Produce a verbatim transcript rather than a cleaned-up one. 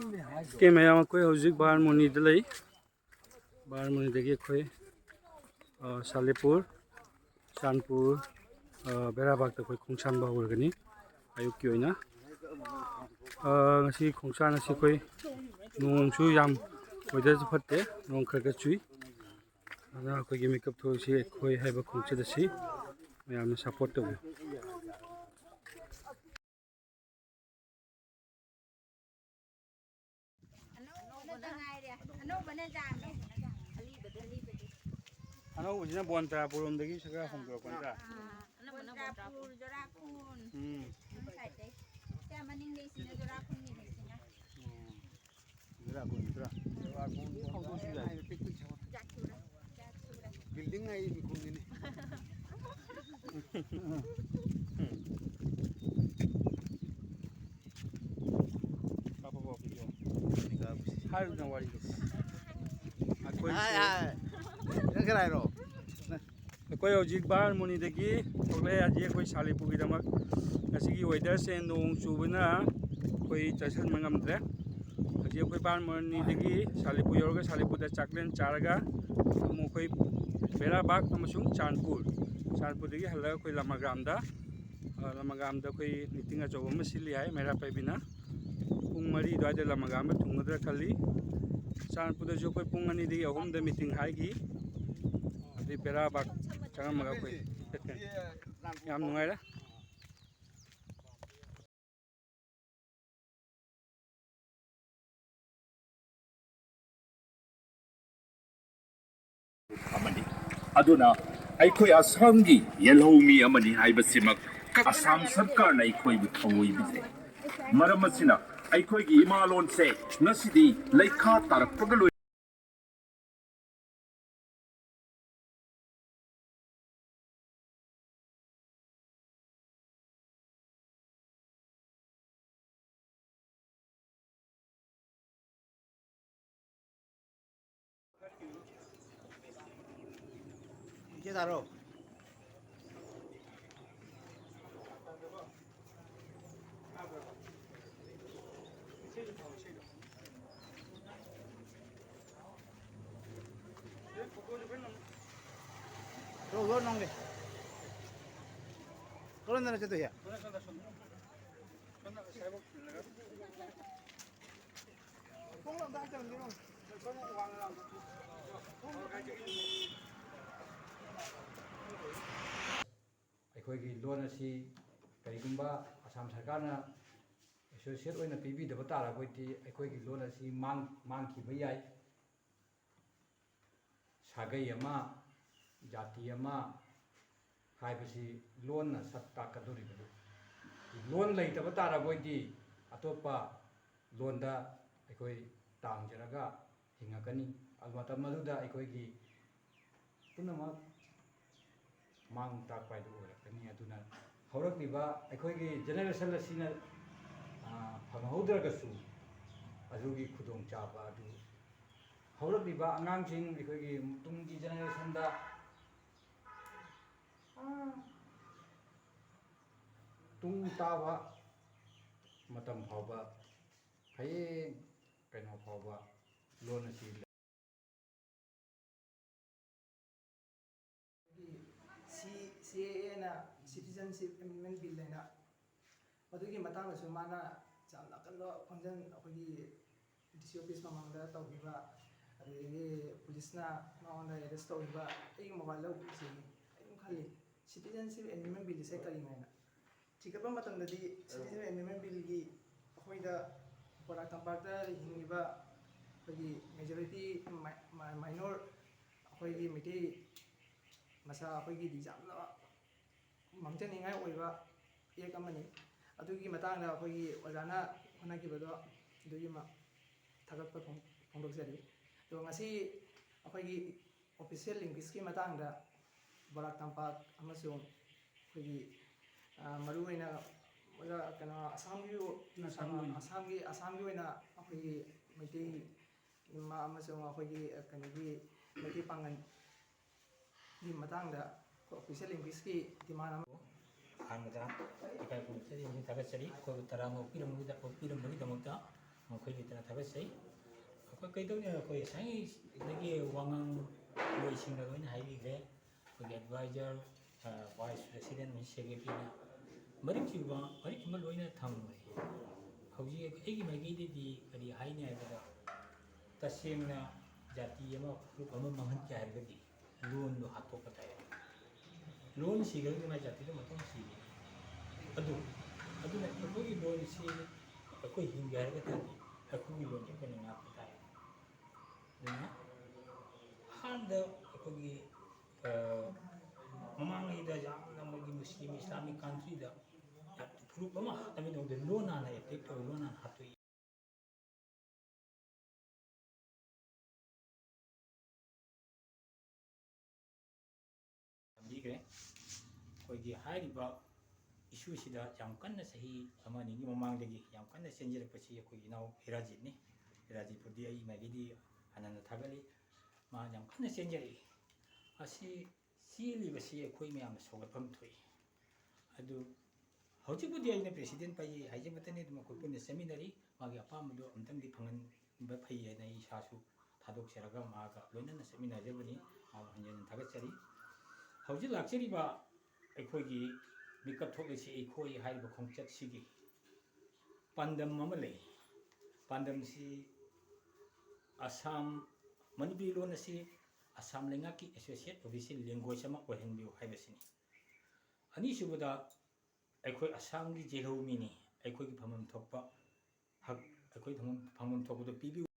Okay ꯃꯌꯥꯝ, ꯑꯩꯈꯣꯏ ꯍꯧꯖꯤꯛ ꯕꯥꯔꯃꯨꯅꯤꯗ ꯂꯩ꯫ ꯕꯥꯔꯃꯨꯅꯤꯗꯒꯤ ꯑꯩꯈꯣꯏ, ꯑ, ꯁꯥꯂꯤꯄꯨꯔ, ꯆꯥꯟꯄꯨꯔ, ꯑ, ꯕꯦꯔꯥꯕꯥꯛꯇ ꯑꯩꯈꯣꯏ ꯈꯣꯡꯁꯥꯟꯕ ꯍꯧꯔꯒꯅꯤ ꯑꯌꯨꯛꯀꯤ ꯑꯣꯏꯅ꯫ ꯑ, ꯉꯁꯤ ꯈꯣꯡꯁꯥꯟ ꯑꯁꯤ ꯑꯩꯈꯣꯏ ꯅꯣꯡꯁꯨ ꯌꯥꯝ, ꯋꯦꯗꯔꯁꯨ ꯐꯠꯇꯦ, ꯅꯣꯡ ꯈꯔ ꯈꯔ ꯆꯨꯏ꯫ ꯑꯗꯨꯅ ꯑꯩꯈꯣꯏꯒꯤ ꯃꯤꯀꯞ ꯊꯣꯛꯏꯁꯤ ꯑꯩꯈꯣꯏ ꯍꯥꯏꯕ ꯈꯣꯡꯆꯠ ꯑꯁꯤ ꯃꯌꯥꯝꯅ ꯁꯞꯄꯣꯔꯠ ꯇꯧꯕꯤꯌꯨ꯫ ꯑꯅꯧꯕꯅ ꯌꯥꯝꯃꯦ꯫ ꯑꯅꯧꯕꯁꯤꯅ ꯕꯣꯟꯇꯥꯄꯨꯔ ꯂꯣꯝꯗꯒꯤ ꯈꯔ ꯍꯣꯡꯗꯣꯔꯛꯄ ꯅꯠꯇ꯭ꯔꯥ? ꯑꯥ, ꯑꯅꯧꯕꯅ ꯕꯣꯟꯇꯥꯄꯨꯔ, ꯖꯣꯔꯥꯈꯨꯟ꯫ ꯎꯝ꯫ ꯁꯣꯝ ꯁꯥꯏꯠꯇꯩ꯫ ꯁꯤ ꯃꯅꯤꯡꯗꯩꯁꯤꯅ ꯖꯣꯔꯥꯈꯨꯟꯒꯤꯅꯦ ꯁꯤꯅ꯫ ꯎꯝ꯫ ꯖꯣꯔꯥꯈꯨꯟ ꯅꯠꯇ꯭ꯔꯥ? ꯖꯣꯔꯥꯈꯨꯟ ꯐꯥꯎꯗꯣꯛꯑꯁꯨ ꯌꯥꯏ꯫ ꯖꯥꯠ ꯁꯨꯔꯦ꯫ ꯖꯥꯠ ꯁꯨꯔꯦ꯫ ꯕꯤꯜꯗꯤꯡ ꯍꯥꯏ ꯃꯤꯈꯨꯝꯅꯤꯅꯦ꯫ ꯍꯥꯏꯔꯨꯗꯅ ꯋꯥꯔꯤꯗꯣ꯫ ꯑꯩꯈꯣꯏꯁꯦ ꯍꯥꯏ, ꯍꯥꯏ꯫ ꯅꯪ ꯈꯔ ꯍꯥꯏꯔꯣ꯫ ꯑꯩꯈꯣꯏ ꯍꯧꯖꯤꯛ ꯕꯥꯔꯃꯨꯅꯤꯗꯒꯤ ꯊꯣꯛꯂꯛꯑꯦ꯫ ꯍꯧꯖꯤꯛ ꯑꯩꯈꯣꯏ ꯁꯥꯂꯤꯄꯨꯔꯒꯤꯗꯃꯛ ꯉꯁꯤꯒꯤ ꯋꯦꯗꯔꯁꯦ ꯅꯣꯡ ꯆꯨꯕꯅ ꯑꯩꯈꯣꯏ ꯆꯠꯁꯟꯕ ꯉꯝꯗ꯭ꯔꯦ꯫ ꯍꯧꯖꯤꯛ ꯑꯩꯈꯣꯏ ꯕꯥꯔꯃꯨꯅꯤꯗꯒꯤ ꯁꯥꯂꯤꯄꯨꯔ ꯌꯧꯔꯒ ꯁꯥꯂꯤꯄꯨꯔꯗ ꯆꯥꯛꯂꯦꯟ ꯆꯥꯔꯒ ꯑꯃꯨꯛ ꯑꯩꯈꯣꯏ ꯕꯦꯔꯥꯕꯥꯛ ꯑꯃꯁꯨꯡ ꯆꯥꯟꯄꯨꯔ, ꯆꯥꯟꯄꯨꯔꯗꯒꯤ ꯍꯜꯂꯒ ꯑꯩꯈꯣꯏ ꯂꯃꯒ꯭ꯔꯥꯝꯗ, ꯑ, ꯂꯃꯒ꯭ꯔꯥꯝꯗ ꯑꯩꯈꯣꯏ ꯃꯤꯇꯤꯡ ꯑꯆꯧꯕ ꯑꯃ ꯁꯤꯜꯂꯤ ꯍꯥꯏ ꯃꯩꯔꯥ ꯄꯥꯏꯕꯤꯅ꯫ ꯄꯨꯡ ꯃꯔꯤ ꯑꯗꯨꯋꯥꯏꯗ ꯂꯃꯒ꯭ꯔꯥꯝꯗ ꯊꯨꯡꯒꯗ꯭ꯔꯥ ꯈꯜꯂꯤ꯫ ꯆꯥꯟꯄꯨꯔꯗꯁꯨ ꯑꯩꯈꯣꯏ ꯄꯨꯡ ꯑꯅꯤꯗꯒꯤ ꯑꯍꯨꯝꯗ ꯃꯤꯇꯤꯡ ꯍꯥꯏꯈꯤ꯫ ꯑꯗꯨꯗꯩ ꯕꯦꯔꯥꯕꯥꯛ ꯆꯪꯉꯝꯃꯒ ꯑꯩꯈꯣꯏ ꯆꯠꯀꯅꯤ꯫ ꯌꯥꯝ ꯅꯨꯡꯉꯥꯏꯔꯦ꯫ ꯑꯃꯅꯤ꯫ ꯑꯗꯨꯅ ꯑꯩꯈꯣꯏ ꯑꯁꯥꯝꯒꯤ ꯌꯦꯜꯍꯧꯃꯤ ꯑꯃꯅꯤ ꯍꯥꯏꯕꯁꯤꯃꯛ ꯑꯁꯥꯝ ꯁꯔꯀꯥꯔꯅ ꯑꯩꯈꯣꯏꯕꯨ ꯊꯧꯑꯣꯏꯕꯤꯗ꯭ꯔꯦ꯫ ꯃꯔꯝ ꯑꯁꯤꯅ ꯑꯩꯈꯣꯏꯒꯤ ꯏꯃꯥ ꯂꯣꯟꯁꯦ ꯉꯁꯤꯗꯤ ꯂꯩꯈꯥ ꯇꯥꯔꯛꯄꯒ ꯂꯣꯏ ꯏꯆꯦ ꯇꯥꯔꯣ꯫ ꯍꯧꯔꯣ ꯅꯪꯒꯤ꯫ ꯀꯔꯣꯝꯗꯅꯣ ꯆꯠꯇꯣꯏꯁꯦ? ꯑꯩꯈꯣꯏꯒꯤ ꯂꯣꯟ ꯑꯁꯤ ꯀꯔꯤꯒꯨꯝꯕ ꯑꯁꯥꯝ ꯁꯔꯀꯥꯔꯅ ꯑꯦꯁꯣꯁꯤꯌꯦꯠ ꯑꯣꯏꯅ ꯄꯤꯕꯤꯗꯕ ꯇꯥꯔꯒꯗꯤ ꯑꯩꯈꯣꯏꯒꯤ ꯂꯣꯟ ꯑꯁꯤ ꯃꯥꯡ-, ꯃꯥꯡꯈꯤꯕ ꯌꯥꯏ꯫ ꯁꯥꯒꯩ ꯑꯃ, ꯖꯥꯇꯤ ꯑꯃ ꯍꯥꯏꯕꯁꯤ ꯂꯣꯟꯅ ꯁꯛ ꯇꯥꯛꯀꯗꯧꯔꯤꯕꯅꯤ꯫ ꯂꯣꯟ ꯂꯩꯇꯕ ꯇꯥꯔꯕꯣꯏꯗꯤ ꯑꯇꯣꯞꯄ ꯂꯣꯟꯗ ꯑꯩꯈꯣꯏ ꯇꯥꯡꯖꯔꯒ ꯍꯤꯡꯉꯛꯀꯅꯤ꯫ ꯃꯇꯝ ꯑꯗꯨꯗ ꯑꯩꯈꯣꯏꯒꯤ ꯄꯨꯝꯅꯃꯛ ꯃꯥꯡ ꯇꯥꯛꯄ ꯍꯥꯏꯗꯨ ꯑꯣꯏꯔꯛꯀꯅꯤ꯫ ꯑꯗꯨꯅ ꯍꯧꯔꯛꯂꯤꯕ ꯑꯩꯈꯣꯏꯒꯤ ꯖꯦꯅꯦꯔꯦꯁꯟ ꯑꯁꯤꯅ, ꯑ, ꯐꯪꯍꯧꯗ꯭ꯔꯒꯁꯨ ꯑꯗꯨꯒꯤ ꯈꯨꯗꯣꯡꯆꯥꯕ ꯑꯗꯨ ꯍꯧꯔꯛꯂꯤꯕ ꯑꯉꯥꯡꯁꯤꯡ, ꯑꯩꯈꯣꯏꯒꯤ ꯇꯨꯡꯒꯤ ꯖꯦꯅꯦꯔꯦꯁꯟꯗ, ꯑ, ꯇꯨꯡ ꯇꯥꯕ ꯃꯇꯝ ꯐꯥꯎꯕ, ꯍꯌꯦꯡ ꯀꯩꯅꯣ ꯐꯥꯎꯕ ꯂꯣꯟ ꯑꯁꯤ ꯁꯤ, ꯁꯤ ꯑꯦ ꯑꯦꯅ, Citizenship Amendment Bill ꯍꯥꯏꯅ, ꯃꯗꯨꯒꯤ ꯃꯇꯥꯡꯗꯁꯨ ꯃꯥꯅ ꯌꯥꯝꯅ ꯑꯀꯟꯕ ꯈꯣꯟꯖꯦꯜ ꯑꯩꯈꯣꯏꯒꯤ ꯗꯤ ꯁꯤ ꯑꯣꯐꯤꯁ ꯃꯃꯥꯡꯗ ꯇꯧꯈꯤꯕ, ꯑꯗꯨꯗꯒꯤ ꯄꯨꯂꯤꯁꯅ ꯃꯉꯣꯟꯗ ꯑꯦꯔꯦꯁ ꯇꯧꯈꯤꯕ, ꯑꯩꯒꯤ ꯃꯣꯕꯥꯏꯜ ꯂꯧꯈꯤꯕꯁꯤꯅꯤ꯫ ꯑꯩ ꯑꯗꯨꯝ ꯈꯜꯂꯤ, Citizenship Amendment Bill ꯁꯦ ꯀꯔꯤꯅꯣ ꯍꯥꯏꯅ꯫ ꯊꯤꯒꯠꯄ ꯃꯇꯝꯗꯗꯤ Citizenship Amendment Bill ꯒꯤ ꯑꯩꯈꯣꯏꯗ ꯕꯣꯔꯥꯛ ꯇꯝꯄꯥꯛꯇ ꯍꯤꯡꯂꯤꯕ ꯑꯩꯈꯣꯏꯒꯤ majority ꯃꯥꯏ-, ꯃꯥꯏ-, minor ꯑꯩꯈꯣꯏꯒꯤ ꯃꯩꯇꯩ ꯃꯆꯥ ꯑꯩꯈꯣꯏꯒꯤꯗꯤ ꯌꯥꯝꯅ ꯃꯥꯡꯖꯅꯤꯡꯉꯥꯏ ꯑꯣꯏꯕ act ꯑꯃꯅꯤ꯫ ꯑꯗꯨꯒꯤ ꯃꯇꯥꯡꯗ ꯑꯩꯈꯣꯏꯒꯤ ꯑꯣꯖꯥꯅ ꯍꯣꯠꯅꯈꯤꯕꯗꯣ ꯑꯗꯨꯒꯤ ꯃ-, ꯊꯥꯒꯠꯄ ꯐꯣꯡ-, ꯐꯣꯡꯗꯣꯛꯆꯔꯤ꯫ ꯑꯗꯨꯒ ꯉꯁꯤ ꯑꯩꯈꯣꯏꯒꯤ official language ꯀꯤ ꯃꯇꯥꯡꯗ ꯕꯣꯔꯥꯛ ꯇꯝꯄꯥꯛ ꯑꯃꯁꯨꯡ ꯑꯩꯈꯣꯏꯒꯤ, ꯑ, ꯃꯔꯨꯑꯣꯏꯅ ꯑꯣꯖꯥ, ꯀꯩꯅꯣ, ꯑꯁꯥꯝꯒꯤ, ꯑꯁꯥꯝꯒꯤ ꯑꯣꯏꯅ꯫ ꯑꯁꯥꯝꯒꯤ, ꯑꯁꯥꯝꯒꯤ ꯑꯣꯏꯅ ꯑꯩꯈꯣꯏꯒꯤ ꯃꯩꯇꯩ ꯏꯃꯥ ꯑꯃꯁꯨꯡ ꯑꯩꯈꯣꯏꯒꯤ, ꯑ, ꯀꯩꯅꯣꯒꯤ ꯃꯩꯇꯩ ꯄꯥꯉꯜꯒꯤ ꯃꯇꯥꯡꯗ ꯑꯩꯈꯣꯏ official language ꯀꯤ demand ꯑꯃ ꯑꯍꯥꯟꯕꯗ ꯏꯀꯥꯏ ꯈꯨꯝꯅꯕ ꯁꯦꯡꯅ ꯊꯥꯒꯠꯆꯔꯤ꯫ ꯑꯩꯈꯣꯏꯕꯨ ꯇꯔꯥꯝꯅ ꯑꯣꯛꯄꯤꯔꯝꯕꯒꯤꯗ-, ꯑꯣꯛꯄꯤꯔꯝꯕꯒꯤꯗꯃꯛꯇ ꯃꯈꯣꯏꯒꯤ ꯇꯔꯥ ꯊꯥꯒꯠꯆꯩ꯫ ꯑꯩꯈꯣꯏ ꯀꯩꯗꯧꯅꯤ, ꯑꯩꯈꯣꯏ ꯉꯁꯥꯏꯗꯒꯤ ꯋꯥꯉꯥꯡꯂꯣꯏꯁꯤꯡꯅ ꯂꯣꯏꯅ ꯍꯥꯏꯕꯤꯈ꯭ꯔꯦ꯫ ꯑꯦꯗꯚꯥꯏꯖꯔ, ꯚꯥꯏꯁ ꯄ꯭ꯔꯦꯁꯤꯗꯦꯟ, ꯁꯦꯀ꯭ꯔꯦꯇꯔꯤꯅ ꯃꯔꯤꯛ ꯆꯨꯕ, ꯃꯔꯤꯛ ꯑꯃ ꯂꯣꯏꯅ ꯊꯝꯈ꯭ꯔꯦ꯫ ꯍꯧꯖꯤꯛ ꯑꯩꯒꯤ ꯃꯥꯏꯀꯩꯗꯒꯤ ꯀꯔꯤ ꯍꯥꯏꯅꯤ ꯍꯥꯏꯕꯗ, ꯇꯁꯦꯡꯅ ꯖꯥꯇꯤ ꯑꯃ, ꯐꯨꯔꯨꯞ ꯑꯃ ꯃꯥꯡꯍꯟꯒꯦ ꯍꯥꯏꯔꯒꯗꯤ ꯂꯣꯟꯗꯣ ꯍꯥꯠꯇꯣꯛꯄ ꯇꯥꯏ꯫ ꯂꯣꯟ ꯁꯤꯈ꯭ꯔꯒꯗꯤ ꯃꯥꯏ ꯖꯥꯇꯤꯗꯣ ꯃꯇꯣꯝ ꯁꯤꯒꯅꯤ꯫ ꯑꯗꯨ, ꯑꯗꯨꯅ ꯑꯩꯈꯣꯏꯒꯤ ꯂꯣꯟꯁꯤ ꯑꯩꯈꯣꯏ ꯍꯤꯡꯒꯦ ꯍꯥꯏꯔꯒꯗꯤ ꯑꯩꯈꯣꯏꯒꯤ ꯂꯣꯟꯁꯤ ꯑꯩꯈꯣꯏꯅ ꯉꯥꯛꯄ ꯇꯥꯏ꯫ ꯑꯗꯨꯅ ꯑꯍꯥꯟꯕꯗ ꯑꯩꯈꯣꯏꯒꯤ, ꯑ, ꯃꯃꯥꯡꯉꯩꯗ ꯌꯥꯝꯅ ꯃꯣꯏꯒꯤ ꯃꯨꯁꯂꯤꯝ ꯏꯁꯂꯥꯃꯤꯛ ꯀꯟꯇ꯭ꯔꯤꯗ ꯐꯨꯔꯨꯞ ꯑꯃ ꯍꯥꯠꯅꯕꯒꯤꯗꯃꯛꯇ ꯂꯣꯟ ꯍꯥꯟꯅ ꯑꯦꯇꯦꯛ ꯇꯧꯔ ꯂꯣꯟ ꯍꯥꯟꯅ ꯍꯥꯠꯇꯣꯛꯏ꯫ ꯊꯝꯕꯤꯈ꯭ꯔꯦ꯫ ꯑꯩꯈꯣꯏꯒꯤ ꯍꯥꯏꯔꯤꯕ ꯏꯁꯨꯁꯤꯗ ꯌꯥꯝ ꯀꯟꯅ ꯆꯍꯤ ꯑꯃ ꯑꯅꯤꯒꯤ ꯃꯃꯥꯡꯗꯒꯤ ꯌꯥꯝ ꯀꯟꯅ ꯆꯦꯟꯖꯔꯛꯄꯁꯤ ꯑꯩꯈꯣꯏ ꯏꯅꯥꯎ ꯍꯤꯔꯥꯖꯤꯠꯅꯤ꯫ ꯍꯤꯔꯥꯖꯤꯠꯄꯨꯗꯤ ꯑꯩ ꯃꯥꯏꯀꯩꯗꯒꯤ ꯍꯟꯅ ꯊꯥꯒꯠꯂꯤ꯫ ꯃꯥ ꯌꯥꯝ ꯀꯟꯅ ꯆꯦꯟꯖꯔꯛꯏ꯫ ꯑꯁꯤ ꯆꯦꯜꯂꯤꯕꯁꯤ ꯑꯩꯈꯣꯏ ꯃꯌꯥꯝꯅ ꯁꯧꯒꯠꯐꯝ ꯊꯣꯛꯏ꯫ ꯑꯗꯨ ꯍꯧꯖꯤꯛꯄꯨꯗꯤ ꯑꯩꯅ ꯄ꯭ꯔꯦꯁꯤꯗꯦꯟ ꯄꯥꯏꯖꯩ ꯍꯥꯏꯖꯕꯇꯅꯤ, ꯑꯗꯨꯝ ꯑꯩꯈꯣꯏ ꯄꯨꯟꯅ ꯆꯠꯃꯤꯟꯅꯔꯤ꯫ ꯃꯥꯒꯤ ꯑꯄꯥꯝꯕꯗꯣ ꯑꯝꯇꯪꯗꯤ ꯐꯪꯍꯟꯕ ꯐꯩ ꯍꯥꯏꯅ ꯑꯩ ꯏꯁꯥꯁꯨ ꯊꯥꯗꯣꯛꯆꯔꯒ ꯃꯥꯒ ꯂꯣꯏꯅꯅ ꯆꯠꯃꯤꯟꯅꯖꯕꯅꯤ꯫ ꯃꯥꯕꯨ ꯍꯟꯖꯟ ꯍꯟꯖꯟ ꯊꯥꯒꯠꯆꯔꯤ꯫ ꯍꯧꯖꯤꯛ ꯂꯥꯛꯆꯔꯤꯕ ꯑꯩꯈꯣꯏꯒꯤ ꯃꯤꯀꯞ ꯊꯣꯛꯂꯤꯁꯤ ꯑꯩꯈꯣꯏ ꯍꯥꯏꯔꯤꯕ ꯈꯣꯡꯆꯠꯁꯤꯒꯤ ꯄꯥꯟꯗꯝ ꯑꯃ ꯂꯩ꯫ ꯄꯥꯟꯗꯝꯁꯤ ꯑꯁꯥꯝ, ꯃꯅꯤꯄꯨꯔꯤ ꯂꯣꯟ ꯑꯁꯤ ꯑꯁꯥꯝ ꯂꯩꯉꯥꯛꯀꯤ ꯑꯦꯁꯣꯁꯤꯌꯦꯠ ꯑꯣꯐꯤꯁꯤꯌꯦꯜ ꯂꯦꯡꯒ꯭ꯋꯦꯖ ꯑꯃ ꯑꯣꯏꯍꯟꯕꯤꯌꯨ ꯍꯥꯏꯕꯁꯤꯅꯤ꯫ ꯑꯅꯤꯁꯨꯕꯗ, ꯑꯩꯈꯣꯏ ꯑꯁꯥꯝꯒꯤ ꯖꯦꯜꯍꯧꯃꯤꯅꯤ, ꯑꯩꯈꯣꯏꯒꯤ ꯐꯪꯐꯝ ꯊꯣꯛꯄ ꯍꯛ, ꯑꯩꯈꯣꯏ ꯐꯪꯐꯝ, ꯐꯪꯐꯝ ꯊꯣꯛꯄꯗꯨ ꯄꯤꯕꯤꯌꯨ꯫